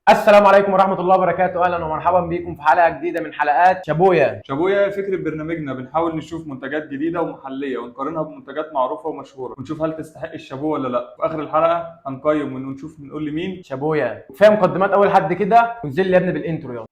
السلام عليكم ورحمة الله وبركاته، أهلا ومرحبا بكم في حلقة جديدة من حلقات شابويا. شابويا فكرة برنامجنا، بنحاول نشوف منتجات جديدة ومحلية ونقارنها بمنتجات معروفة ومشهورة ونشوف هل تستحق الشابوه ولا لا. في آخر الحلقة هنقيم ونشوف بنقول لمين شابويا. كفاية مقدمات أول حد كده، وانزل لي يا ابني بال intro يلا.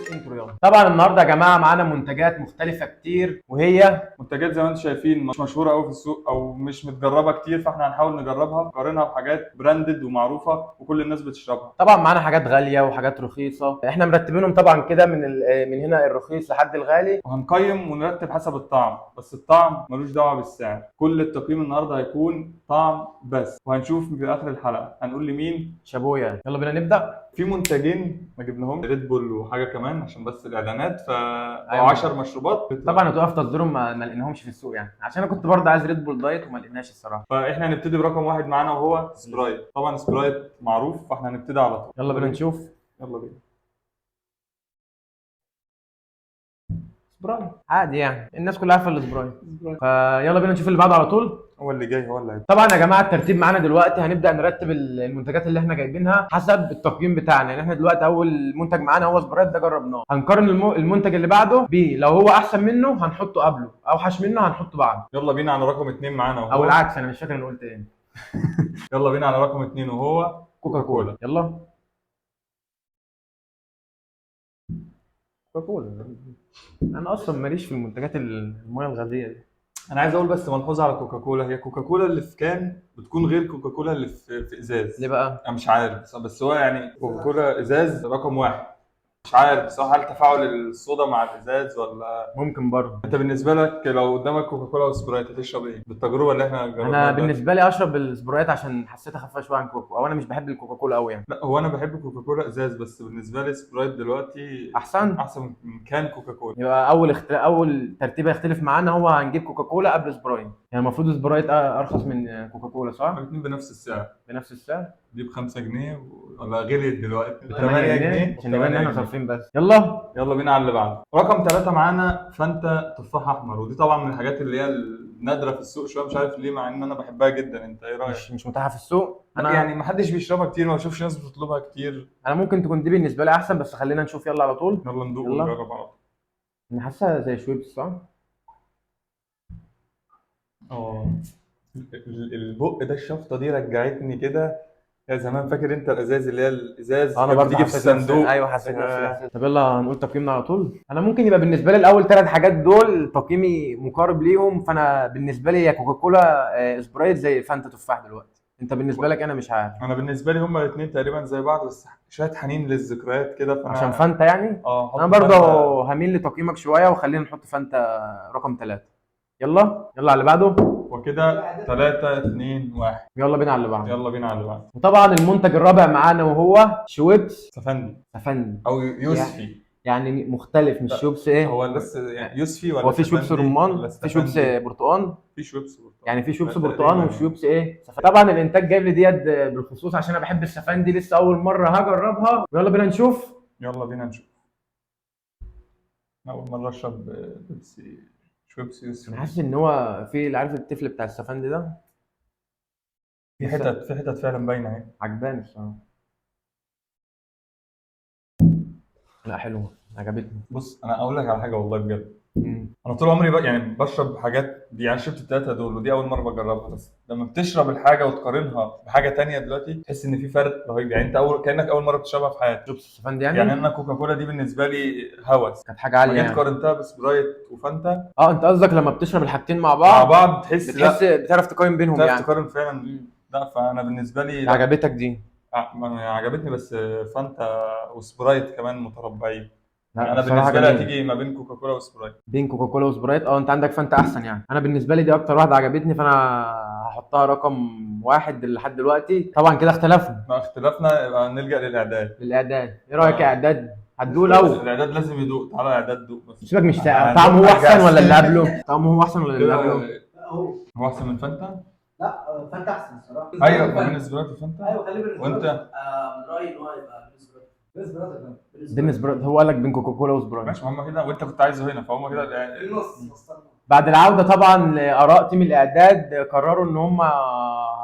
intro يلا. طبعا النهارده يا جماعة معانا منتجات مختلفة كتير، وهي منتجات زي ما انتم شايفين مش مشهورة قوي في السوق او مش متجربة كتير، فاحنا هنحاول نجربها نقارنها بحاجات branded ومعروفة وكل الناس بتشربها. طبعا معانا حاجات غالية وحاجات رخيصة، احنا مرتبينهم طبعا كده من هنا الرخيص لحد الغالي. وهنقيم ونرتب حسب الطعم، بس الطعم ملوش دعوة بالسعر. كل التقييم النهارده هيكون طعم بس، وهنشوف في آخر الحلقة هنقول لمين شابويا. يلا بينا نبدأ. في منتجين ما جبناهم، ريد بول وحاجه كمان عشان بس الاعلانات، ف أيوة. 10 مشروبات. طبعا هتقف تصديرهم ما لقيناهمش في السوق يعني، عشان انا كنت برضه عايز ريد بول diet وما لقيناش الصراحة. فاحنا هنبتدي برقم واحد معانا وهو سبرايت. طبعا سبرايت معروف، فاحنا هنبتدي على طول. يلا بينا نشوف. يلا بينا. سبرايت عادي يعني، الناس كلها عارفه السبرايت. فيلا بينا نشوف اللي بعده على طول. هو اللي جاي هو اللي هيبقى. طبعا يا جماعة الترتيب معانا دلوقتي، هنبدا نرتب المنتجات اللي احنا جايبينها حسب التقييم بتاعنا. يعني احنا دلوقتي اول منتج معانا هو سبرايت، ده جربناه. هنقارن المنتج اللي بعده بيه، لو هو احسن منه هنحطه قبله، اوحش منه هنحطه بعده. يلا بينا على رقم اثنين معانا وهو او العكس، انا مش فاكر انا قلت ايه. يلا بينا على رقم اثنين وهو كوكا كولا. يلا كوكا كولا. انا اصلا ماليش في المنتجات المية الغازية دي. انا عايز اقول بس ملحوظة على كوكا كولا، هي كوكا كولا اللي في can بتكون غير كوكا كولا اللي في ازاز. ليه بقى؟ انا مش عارف، بس هو يعني كوكا كولا ازاز رقم واحد. مش عارف بصراحة هل تفاعل الصودا مع الازاز ولا ممكن برضه. انت بالنسبة لك لو قدامك كوكا كولا وسبرايت هتشرب ايه بالتجربة اللي احنا جربناها انا دلوقتي؟ بالنسبة لي اشرب السبرايت عشان حسيتها خفيفة شوية عن كوكو، او انا مش بحب الكوكا كولا قوي يعني. لا هو انا بحب كوكا كولا ازاز، بس بالنسبة لي سبرايت دلوقتي احسن احسن من can كوكا كولا. يبقى اول ترتيب هيختلف معانا هو هنجيب كوكا كولا قبل سبرايت. يعني المفروض سبرايت ارخص من كوكا كولا صح؟ الاثنين بنفس السعر. بنفس السعر؟ دي ب 5 جنيه ولا غليت دلوقتي؟ ب 8 جنيه عشان نبان ان احنا 8 جنيه. صارفين بس. يلا يلا بينا على اللي بعده. رقم 3 معانا فانتا تفاح احمر، ودي طبعا من الحاجات اللي هي النادرة في السوق شوية، مش عارف ليه مع ان انا بحبها جدا. انت ايه رايك؟ مش متاحة في السوق. انا يعني ما حدش بيشربها كتير، ما بشوفش ناس بتطلبها كتير. انا ممكن تكون دي بالنسبة لي احسن، بس خلينا نشوف. يلا على طول. يلا ندوق يلا. ونجرب على طول. انا حاسسها زي شويبس صح؟ اه البق ده، الشفطه دي رجعتني كده يا زمان. فاكر انت الازاز اللي هي الازاز انا كانت برضه بتيجي في حسيت نفس الصندوق؟ ايوه حسيت نفس الاحساس. طب يلا هنقول تقييمنا على طول. انا ممكن يبقى بالنسبة لي الاول ثلاث حاجات دول تقييمي مقارب ليهم، فانا بالنسبة لي يا كوكا كولا سبرايت زي فانتا تفاح دلوقتي. انت بالنسبة لك انا مش عارف. انا بالنسبة لي هما الاثنين تقريبا زي بعض، بس شوية حنين للذكريات كده، فانا عشان فانتا يعني. حط انا برضه فانتا. هميل لتقييمك شوية، وخلينا نحط فانتا رقم 3. يلا يلا على اللي بعده. وكده 3 2 1. يلا بينا على اللي بعده. يلا بينا على اللي بعده. وطبعا المنتج الرابع معانا وهو شويبس سفندي سفندي او يوسفي. يعني مختلف، مش لا، شويبس ايه؟ هو بس يعني يوسفي ولا هو في شويبس سفندي رمان، ولا في شويبس استفندي؟ برتقان، في شويبس برتقان. يعني في شويبس لا، برتقان تقريباً. وشويبس ايه سفندي. طبعا الانتاج جايب لي ديت بالخصوص عشان انا بحب السفندي، لسه اول مرة هجربها. يلا بينا نشوف. يلا بينا نشوف. انا اول مرة اشرب بيبسي شويبس يوسفي. انا حاسس ان هو في اللي عارف التفل بتاع السفندي ده في حتت فعلا باينة اهي. عجباني الصراحة. لا حلوة عجبتني. بص انا اقول لك على حاجة والله بجد، انا طول عمري يعني بشرب حاجات دي، يعني شربت الثلاثة دول ودي اول مرة بجربها، بس لما بتشرب الحاجة وتقارنها بحاجة تانية دلوقتي تحس ان في فرق رهيب. يعني انت كانك اول مرة بتشربها في حياتك. شويبس السفندي يعني؟ يعني انا كوكا كولا دي بالنسبة لي هوس، كانت حاجة عالية جيت يعني. قارنتها بسبرايت وفانتا. انت قصدك لما بتشرب الحاجتين مع مع بعض بعض تحس بتحس بتعرف تقيم بينهم بتعرف يعني. تقارن فعلا. لا فانا بالنسبة لي لا. عجبتك دي؟ عجبتني، بس فانتا وسبرايت كمان متربعين. لا انا بصراحة بالنسبة لي جميل. هتيجي ما بين كوكا كولا وسبرايت. بين كوكا كولا وسبرايت. انت عندك فانتا احسن يعني. انا بالنسبة لي دي اكتر واحدة عجبتني، فانا هحطها رقم 1 لحد دلوقتي. طبعا كده اختلفنا. ما اختلفنا يبقى نلجا للاعداد. للاعداد. ايه رايك يا اعداد؟ هتدوق الاول؟ الاعداد لازم يدوق. تعالى اعداد دوق بس. سيبك مش طعمه هو احسن ولا اللي قبله؟ طعمه هو احسن ولا اللي قبله؟ هو هو احسن من فانتا؟ لا فانتا احسن الصراحة. ايوه ما بين سبرايت وفانتا. ايوه خليه بالنسبة وانت؟ من رايي ان هو يبقى بالنسبة لي. بين سبرايت، هو قال لك بين كوكا كولا وسبرايت. ماشي، ما هم كده وانت كنت عايزه هنا، فهم كده النص وصلنا. بعد العودة طبعا لاراء team الاعداد قرروا ان هم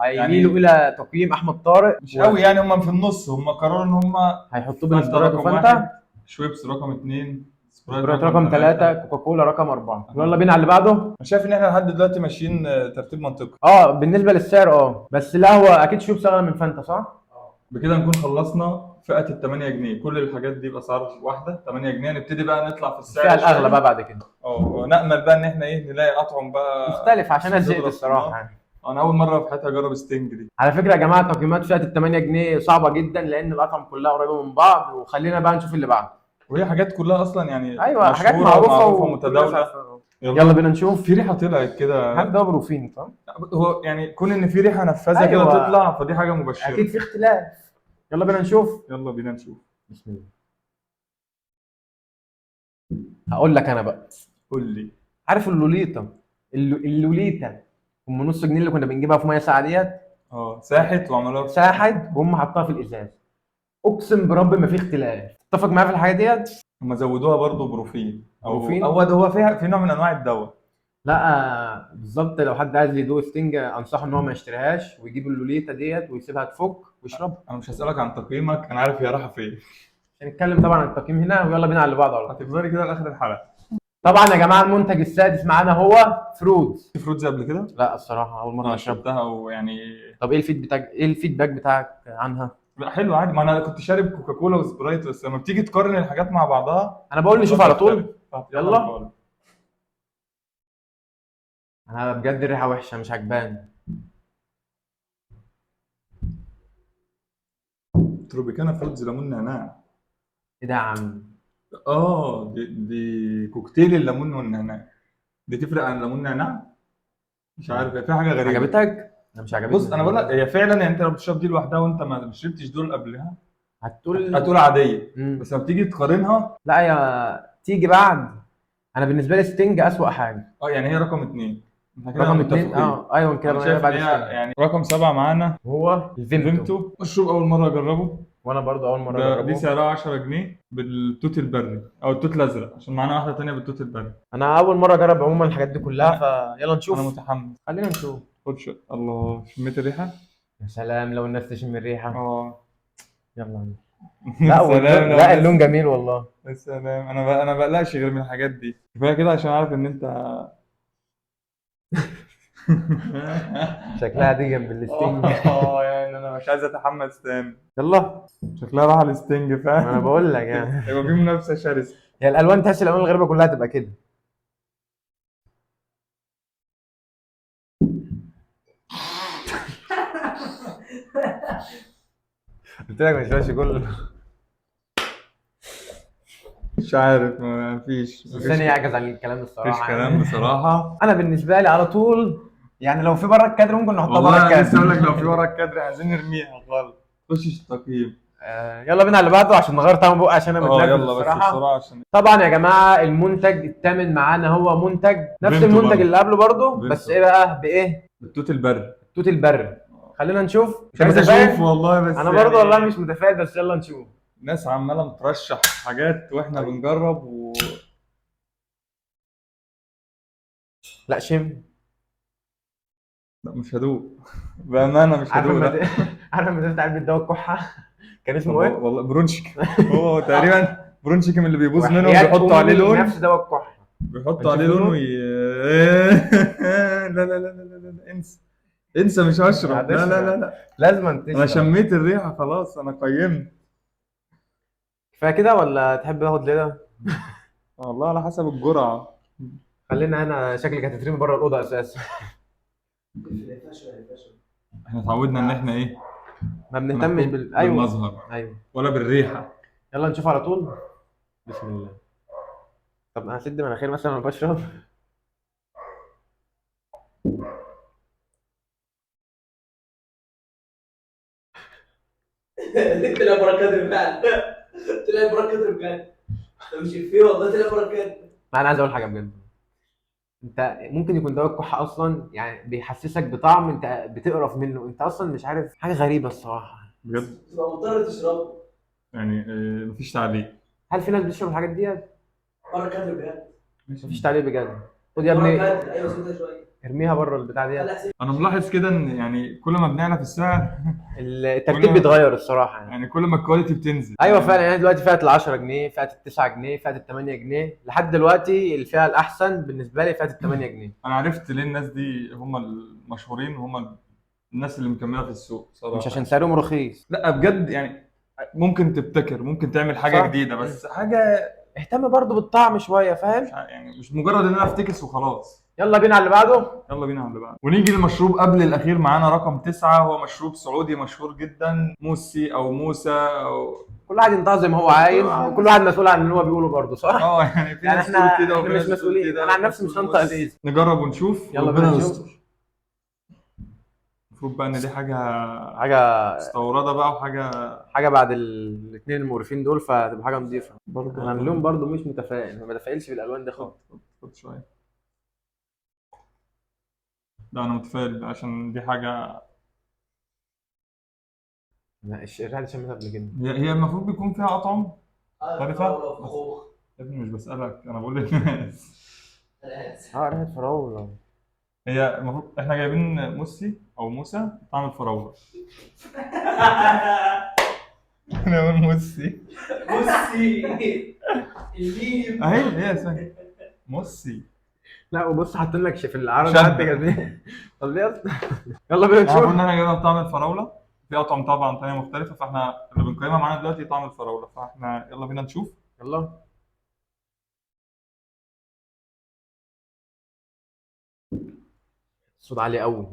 هيميلوا الى تقييم احمد طارق. مش قوي يعني، هم في النص، هم قرروا ان هم هيحطوه بين فانتا سبرايت رقم وفانتا، واحد، شويبس رقم اثنين، سبرايت رقم 3، كوكاكولا رقم 4. يلا بينا على اللي بعده. انا شايف ان احنا لحد دلوقتي ماشيين ترتيب منطقي. بالنسبة للسعر بس لا هو اكيد شويبس اغلى من فانتا صح؟ بكده نكون خلصنا فئة ال 8 جنيه، كل الحاجات دي باسعار واحدة 8 جنيه. نبتدي بقى نطلع في السعر الفئة الاغلى شوية. بقى بعد كده. ونامل بقى ان احنا ايه نلاقي اطعم بقى مختلف عشان انا زهقت تضرب الصراحة النار. يعني. انا اول مرة في حياتي اجرب ستينج دي. على فكرة يا جماعة تقييمات فئة ال 8 جنيه صعبة جدا لان الاطعم كلها قريبه من بعض، وخلينا بقى نشوف اللي بعده. وهي حاجات كلها اصلا يعني ايوه حاجات مشهورة معروفة ومعروفة ومتداوله. يلا بينا نشوف. في ريحه طلعت كده، هات ده بروفين صح؟ هو يعني كون ان في ريحه نفاذه أيوة. كده تطلع، فدي حاجة مبشرة. اكيد في اختلاف. يلا بينا نشوف. يلا بينا نشوف. بسم الله. هقول لك انا بقى. قول لي. عارف اللوليتا؟ اللوليتا ام نص جنيه اللي كنا بنجيبها في مية ساقعه ديت، ساحت وعملوها ساحت وهم حطوها في الازاز. اقسم برب ما في اختلاف. اتفق معايا في الحاجة ديت؟ هم زودوها برضه بروفين او بروفين؟ هو ده، هو فيها في نوع من انواع الدواء. لا بالظبط، لو حد عايز يدوق ستينج انصحه ان هو ما يشتريهاش ويجيب اللوليتا ديت ويسيبها تفك ويشربها. انا مش هسالك عن تقييمك، انا عارف هي رايحة فين. مش هنتكلم طبعا عن التقييم هنا، ويلا بينا على اللي بعده على طول. هتفضلي كده لاخر الحلقة. طبعا يا جماعة المنتج السادس معانا هو فروتس. في فروتس قبل كده؟ لا الصراحة اول مرة انا اشربها. شربتها ويعني طب ايه ال feed بتاعك، ايه ال feedback بتاعك عنها؟ لا حلو عادي، ما انا كنت شارب كوكاكولا وسبرايت، بس لما بتيجي تقارن الحاجات مع بعضها انا بقول نشوف على طول. يلا. يلا. انا بجد الريحة وحشة مش عجباني. تروبيكانا فروتز ليمون نعناع. ايه ده يا عم؟ دي كوكتيل الليمون والنعناع. دي تفرق عن الليمون نعناع؟ مش عارف، في حاجة غريبة. عجبتك؟ انا مش عجبتني. بص انا بقول لك هي فعلا يعني انت لو بتشرب دي لوحدها وانت ما شربتش دول قبلها هتقول عادية، بس لما بتيجي تقارنها لا يا تيجي بعد. انا بالنسبة لي ستينج اسوأ حاجة. يعني هي رقم 2. رقم 2. ايوه كده انا شايف بعد إن هي ستينج. يعني رقم 7 معانا هو الفيمتو. فيمتو، مشروب اول مرة اجربه. وانا برضو اول مرة ده اجربه. دي سعرها 10 جنيه بالتوت البري او التوت الازرق، عشان معانا واحدة ثانية بالتوت البري. انا اول مرة اجرب عموما الحاجات دي كلها، فيلا نشوف. انا متحمس. خلينا نشوف. خد شو. الله، شميت الريحة؟ يا سلام لو الناس تشم الريحة. يلا. لا لا اللون جميل والله. يا سلام. انا بقلقش غير من الحاجات دي. كفاية كده عشان عارف ان انت شكلها دي جنب الستينج. يعني انا مش عايز اتحمس تاني. يلا شكلها راح على الستينج فاهم. انا بقول لك يعني هيبقى في منافسه شرسة. هي الالوان تحس الالوان الغريبة كلها تبقى كده. قلت لك مش ماشي كله. مش عارف، ما فيش لساني يعجز عن الكلام الصراحة. مفيش كلام بصراحة. انا بالنسبة لي على طول يعني لو في بره الكادر ممكن نحطها بره والله انا الكادر. لسه اقول لك لو في ورا الكادر عايزين نرميها خالص. خشش التقييم. يلا بينا على اللي بعده عشان نغير طعم بقى، عشان انا متنرفز يلا بس الصراحة. بسرعة عشان طبعا يا جماعة المنتج الثامن معانا هو منتج نفس فيمتو المنتج برضه. اللي قبله برضه، فيمتو. بس ايه بقى بايه؟ التوت البري. التوت البري. خلينا نشوف. مش عايز متفائل؟ اشوف والله، بس انا برضه يعني والله مش متفائل، بس يلا نشوف. ناس عماله مترشح حاجات واحنا بنجرب و لا شم. لا مش هدوق بامانه، مش عارف هدوق. لما لا عارف لما تفتح علبة دواء الكحه كان اسمه ايه؟ والله برونشيك. هو تقريبا برونشيك من اللي بيبوظ منهم وحياة بيحطوا عليه أمي لون. نفس دواء الكحه بيحطوا عليه لون وي لا لا لا لا لا لا انسى انسى، مش هشرب. لا لا لا لا لازم تشرب. انا شميت الريحة خلاص، انا قيمت. كفاية كده ولا تحب تاخد ليه؟ والله على حسب الجرعة. خلينا هنا، شكلك هتترمي بره الاوضة اساسا. احنا اتعودنا ان احنا ايه، ما بنهتمش بال ايوه بالمظهر ايوه ولا بالريحه. يلا نشوف على طول. بسم الله. طب انا هسد مناخيري مثلا وانا بشرب. طلع بره الكادر فعلا، طلع بره الكادر بجد. ده مش افيه والله، طلع بره الكادر. انا عايز اقول حاجة بجد، انت ممكن يكون دواء الكحه اصلا يعني بيحسسك بطعم انت بتقرف منه، انت اصلا مش عارف، حاجة غريبة الصراحة بجد تبقى مضطر تشربه يعني. مفيش تعليق. هل في ناس بتشرب الحاجات ديت؟ بره الكادر بجد. مفيش تعليق بجد. خد يا ابني. كدر. ايوه سودة شوية. ارميها بره البتاع دي. خلي حسين. انا ملاحظ كده ان يعني كل ما بنعلى في السعر الترتيب بيتغير الصراحة يعني. يعني كل ما ال quality بتنزل. ايوه فعلا، يعني دلوقتي فئة ال 10 جنيه، فئة ال 9 جنيه، فئة ال 8 جنيه، لحد دلوقتي الفئة الاحسن بالنسبة لي فئة ال 8 جنيه. انا عرفت ليه الناس دي هم المشهورين وهم الناس اللي مكملة في السوق صراحة. مش عشان سعرهم رخيص. لا بجد يعني ممكن تبتكر، ممكن تعمل حاجة صح. جديدة، بس حاجة اهتم برضو بالطعم شوية، فاهم؟ مش يعني مش مجرد ان انا افتكس وخلاص. يلا بينا على اللي بعده. يلا بينا على اللي بعده. ونيجي للمشروب قبل الاخير معانا رقم 9، هو مشروب سعودي مشهور جدا، موسي او موسى او كل واحد ينطق زي ما هو عايز، وكل واحد مسؤول عن اللي هو بيقوله برضه، صح؟ اه يعني في يعني ناس تقول احنا كده احنا وفي مش ناس تقول مسؤولين. كده انا عن وفي نفسي ناس مش تقول هنطق موس. الاسم. نجرب ونشوف. يلا ربنا بينا نشوف. يستر. المفروض بقى ان دي حاجة حاجة مستورده بقى وحاجه حاجة بعد الاثنين المقرفين دول، فتبقى حاجة نظيفة. برضه. انا اللون برضه مش متفائل، ما بتفائلش بالالوان دي خالص. خد خد شوية. لا انا متفائل عشان دي حاجة لا الريحة دي شميتها قبل كده. هي المفروض بيكون فيها اطعم مختلفة. فراولة وخوخ. يا ابني مش بسالك، انا بقول للناس. أنا آسف. اه ريحه فراوله. هي المفروض احنا جايبين موسي او موسى طعم الفراوله. انا بقول موسي. بصي الميم. اهي هي اسمها موسي. لا وبص حاطين لك في العرض شد. حتى كده. طب ليه اصلا؟ يلا بينا احنا نشوف. قلنا احنا جايبينها بطعم الفراوله، في اطعم طبعا ثانية مختلفة، فاحنا اللي بنقيمها معانا دلوقتي طعم الفراوله، فاحنا يلا بينا نشوف. يلا. الصوت عالي قوي.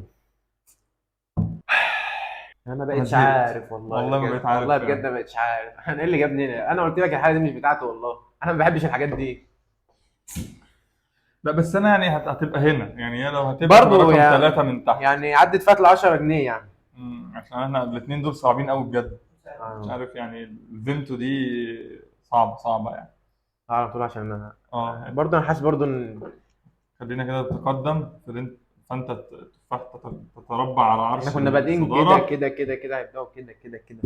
انا ما بقتش زهقت. عارف والله. والله ما بجد. بقيت عارف والله فعلا. بجد ما بقتش عارف. انا ايه اللي جابني هنا؟ انا قلت لك الحاجة دي مش بتاعتي والله، انا ما بحبش الحاجات دي. لا بس انا يعني هتبقى هنا يعني، هي لو هتبقى برضه رقم يعني- 3 من تحت يعني عدت فات ال 10 جنيه يعني. عشان احنا الاثنين دول صعبين قوي بجد. مش عارف يعني الفيمتو دي صعبة صعبة يعني. على طول عشان انا اه برضه انا حاسس برضه ان خلينا كده تتقدم، فانت التفاح تتربع على عرش احنا كنا بادئين كده الصدارة. كده كده كده، هيبداوا كده كده كده.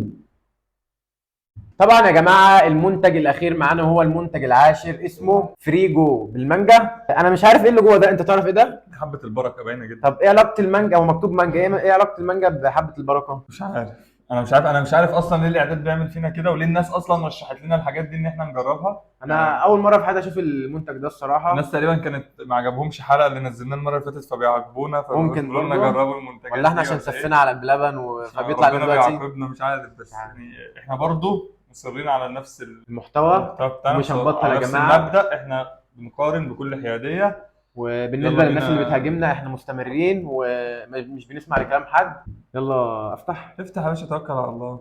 طبعا يا جماعة المنتج الاخير معانا هو المنتج العاشر، اسمه فريجو بالمانجا. انا مش عارف ايه اللي جوه ده، انت تعرف ايه ده؟ حبه البركة باينة جدا. طب ايه علاقة المانجا؟ هو مكتوب مانجا، ايه علاقة المانجا بحبه البركة؟ مش عارف، انا مش عارف، انا مش عارف اصلا ليه الاعداد بيعمل فينا كده، وليه الناس اصلا رشحت لنا الحاجات دي ان احنا نجربها. انا اول مرة في حياتي اشوف المنتج ده الصراحة. الناس تقريبا كانت ما عجبهمش حلقة اللي نزلناها المرة اللي فاتت فبيعاقبونا، ممكن فبيقولوا لنا برضه. جربوا المنتجات ولا احنا دي عشان ولا إيه؟ سفينا على بلبن فبيطلع ربنا دلوقتي بيعاقبنا مش عارف، بس مش عارف. يعني احنا برضو مصرين على نفس المحتوى المحتوى بتاعنا، مش هنبطل على يا نفس جماعة. المبدأ، احنا بنقارن بكل حيادية. وبالنسبة يلا للناس بينا. اللي بتهاجمنا احنا مستمرين ومش بنسمع لكلام حد. يلا افتح. افتح يا باشا، توكل على الله.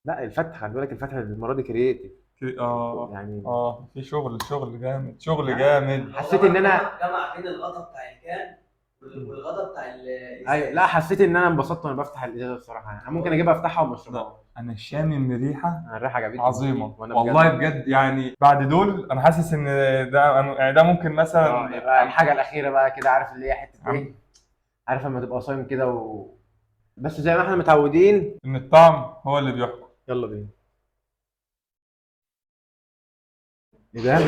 لا الفتحة، خلي بالك الفتحة المرة دي creative يعني. في شغل، شغل جامد، شغل جامد. حسيت إن أنا- جمع بين الغطا بتاع ال can والغطا بتاع ايوه لا حسيت ان انا انبسطت وانا بفتح الازازه الصراحة يعني. انا ممكن اجيبها افتحها وما اشربها. انا شامم ريحه انا الريحة عجبتني عظيمة وأنا والله بجد يعني. بعد دول انا حاسس ان ده يعني ده ممكن مثلا يبقى الحاجة الاخيرة بقى كده، عارف اللي هي حتة ايه؟ عارف لما تبقى صايم كده بس زي ما احنا متعودين ان الطعم هو اللي بيحكم. يلا بينا. ايه ده؟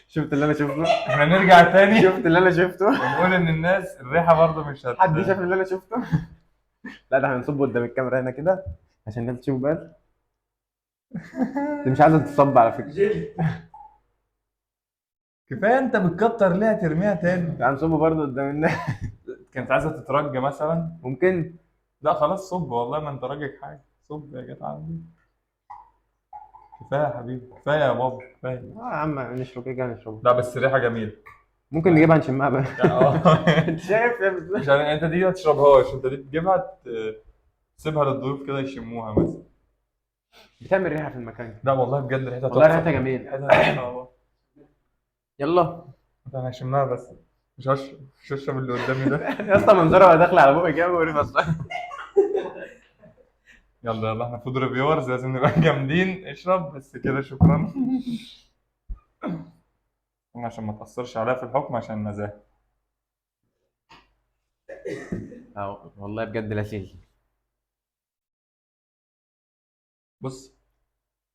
شفت اللي انا شفته؟ احنا نرجع تاني شفت اللي انا شفته؟ ونقول ان الناس الريحة برضه مش هت حد شاف اللي انا شفته؟ لا ده احنا هنصب قدام الكاميرا هنا كده عشان الناس تشوف بس. دي مش عايزه تتصب على فكرة. جل. كفاية انت بتكتر ليه ترميها تاني؟ تعال نصب برضه قدام الناس. كانت عايزه تترجى مثلا. ممكن. لا خلاص صب، والله ما انت راجل حاجة، صب يا جدع عندي. كفاية يا حبيبي، كفاية يا بابا، كفاية. اه يا عم نشرب كده كده نشرب. لا بس الريحة جميلة. ممكن نجيبها نشمها بقى. اه انت شايف يا بس؟ مش يعني انت دي ما تشربهاش، انت دي تجيبها تسيبها للضيوف كده يشموها مثلا. بتعمل ريحه في المكان. لا والله بجد ريحتها والله تحفة. ريحتها جميلة. ريحتها تحفة والله. يلا. انا هشمها بس مش هشرب، مش هشرب اللي قدامي ده. يا اسطى منظرها وهي داخله على بقي كده مقرفة الصراحة. يلا يلا احنا food reviewers لازم نبقى جامدين. اشرب بس كده، شكرا. عشان ما تأثرش عليا في الحكم، عشان النزاهة. اه والله بجد لذيذ. بص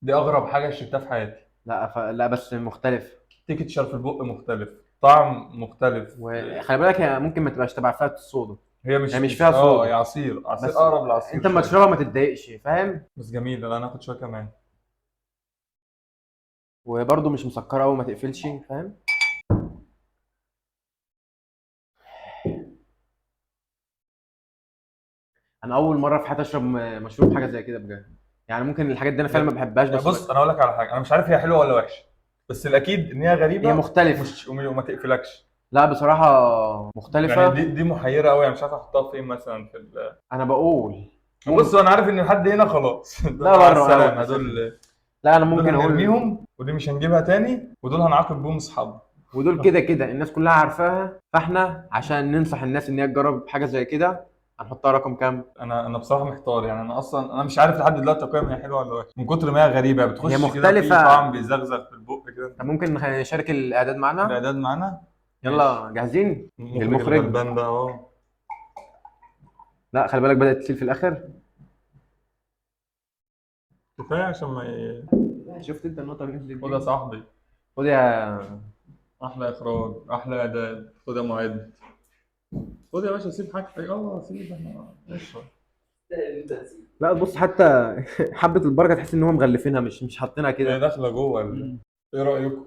دي اغرب حاجة شربتها في حياتي. لا لا بس مختلف. texture في البق مختلف، طعم مختلف. وخلي بالك هي ممكن ما تبقاش تبع فئة الصودا، هي مش هي مش فيها صودا. هي عصير، عصير بس اقرب للعصير انت لما شوية. تشربها ما تتضايقش، فاهم؟ بس جميل. انا هاخد شوية كمان. وبرده مش مسكره قوي، ما تقفلش، فاهم؟ انا اول مرة في حياتي اشرب مشروب حاجة زي كده بجد. يعني ممكن الحاجات دي انا فعلا ما بحبهاش، بس بص انا اقول لك على حاجة، انا مش عارف هي حلوة ولا وحشة، بس الاكيد ان هي غريبة، هي مختلفة. مش وما تقفلكش. لا بصراحة مختلفة. يعني دي محيره قوي، يعني مش عارف احطها فين مثلا في انا بقول بص انا عارف ان لحد هنا خلاص. لا بره السلامة دول. لا انا ممكن اقول نرميهم، ودي مش هنجيبها تاني، ودول هنعاقب بيهم اصحابنا، ودول كده كده الناس كلها عارفاها. فاحنا عشان ننصح الناس ان هي تجرب حاجة زي كده هنحطها رقم كام؟ انا بصراحة محتار، يعني انا اصلا انا مش عارف لحد دلوقتي اقيم هي حلوة ولا وحشة، من كتر ما هي غريبة بتخش هي مختلفة، كده في طعم بيزغزغ في البق كده. طب ممكن نشارك الاعداد معانا؟ الاعداد معانا، يلا جاهزين؟ المخرج الغلبان ده اهو. لا خلي بالك بدات تسيل في الاخر. كفاية عشان ما شفت انت النقطة اللي نزلت دي؟ خد يا صاحبي، خد يا احلى اخراج، احلى اعداد، خد يا معد، خد يا باشا، سيب حاجتك. سيب، احنا اشرب. لا بص حتى حبه البركة تحس ان هم مغلفينها، مش حاطينها كده، هي داخله جوه. ايه رايكم؟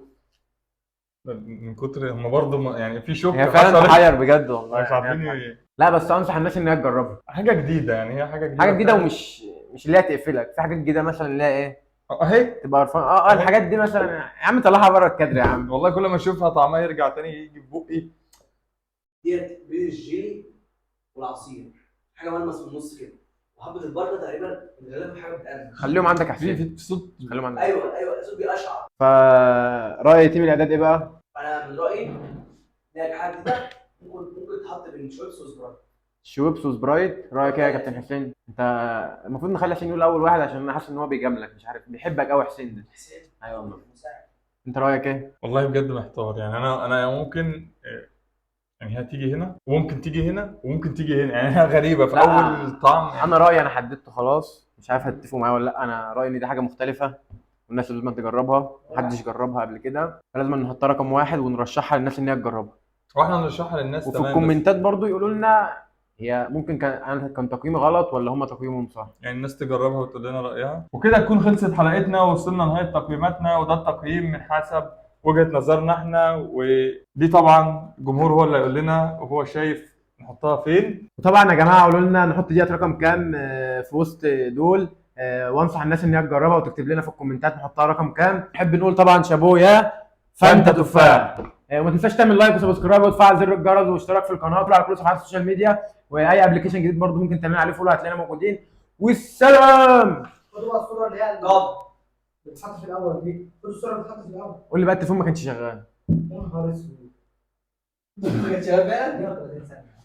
من كتر هم برضه يعني في شوك هي فعلا تحير بجد والله، مش عارفين. لا بس انصح الناس ان هي تجربها، حاجة جديدة، يعني هي حاجة جديدة، حاجة جديدة، ومش مش اللي هي تقفلك. في حاجات جديدة مثلا اللي هي ايه اهي تبقى قرفان. الحاجات دي مثلا يا عم طلعها بره الكادر يا عم. والله كل ما اشوفها طعمها يرجع تاني يجي في بقي. ديت بين الجيلي والعصير حاجة ملمس في النص كده، وحبه البركة تقريبا غالبا حاجة بتقرمش. خليهم عندك يا حسين، في صوت، خليهم عندك. ايوه صوت بيقشعر. فراي team الاعداد ايه بقى؟ انا من رايي ان الحاجة جديدة ممكن تتحط بين شويبس وسبرايت. شويبس وسبرايت، رايك ايه يا كابتن حسين؟ انت المفروض نخلي حسين يقول اول واحد، عشان انا حاسس ان هو بيجاملك، مش عارف بيحبك قوي حسين ده. حسين ايوه والله. انت رايك ايه؟ والله بجد محتار، يعني انا ممكن، يعني هي تيجي هنا وممكن تيجي هنا وممكن تيجي هنا، يعني هي غريبة في اول طعم. يعني انا رايي انا حددته خلاص، مش عارف هتتفقوا معايا ولا لا. انا رايي ان دي حاجة مختلفة والناس لازم تجربها، محدش جربها قبل كده، فلازم نحطها رقم واحد ونرشحها للناس ان هي تجربها. واحنا نرشحها للناس، وفي الكومنتات برضو يقولوا لنا هي ممكن كان تقييمي غلط ولا هم تقييمهم صح. يعني الناس تجربها وتقول لنا رايها. وكده تكون خلصت حلقتنا ووصلنا لنهاية تقييماتنا، وده التقييم من حسب وجهه نظرنا احنا، ودي طبعا الجمهور هو اللي يقول لنا وهو شايف نحطها فين. وطبعا يا جماعة قولوا لنا نحط ديت رقم كام في وسط دول، وانصح الناس ان هي تجربها وتكتب لنا في الكومنتات نحطها رقم كام. نحب نقول طبعا شابوه يا فانتا تفاح. وما تنساش تعمل like و subscribe وتفعل زر الجرس واشتراك في القناة وتطلع على كل صفحات ال social media، واي application جديد برضو ممكن تعمل عليه follow هتلاقينا موجودين. والسلام. خدوا بقى الصورة اللي هي بتتحط في الاول دي، خدوا الصورة اللي بتتحط في الاول. قول لي بقى التليفون ما كانش شغال. يا نهار اسود، ما كانش شغال فعلا؟ 130 ثانية.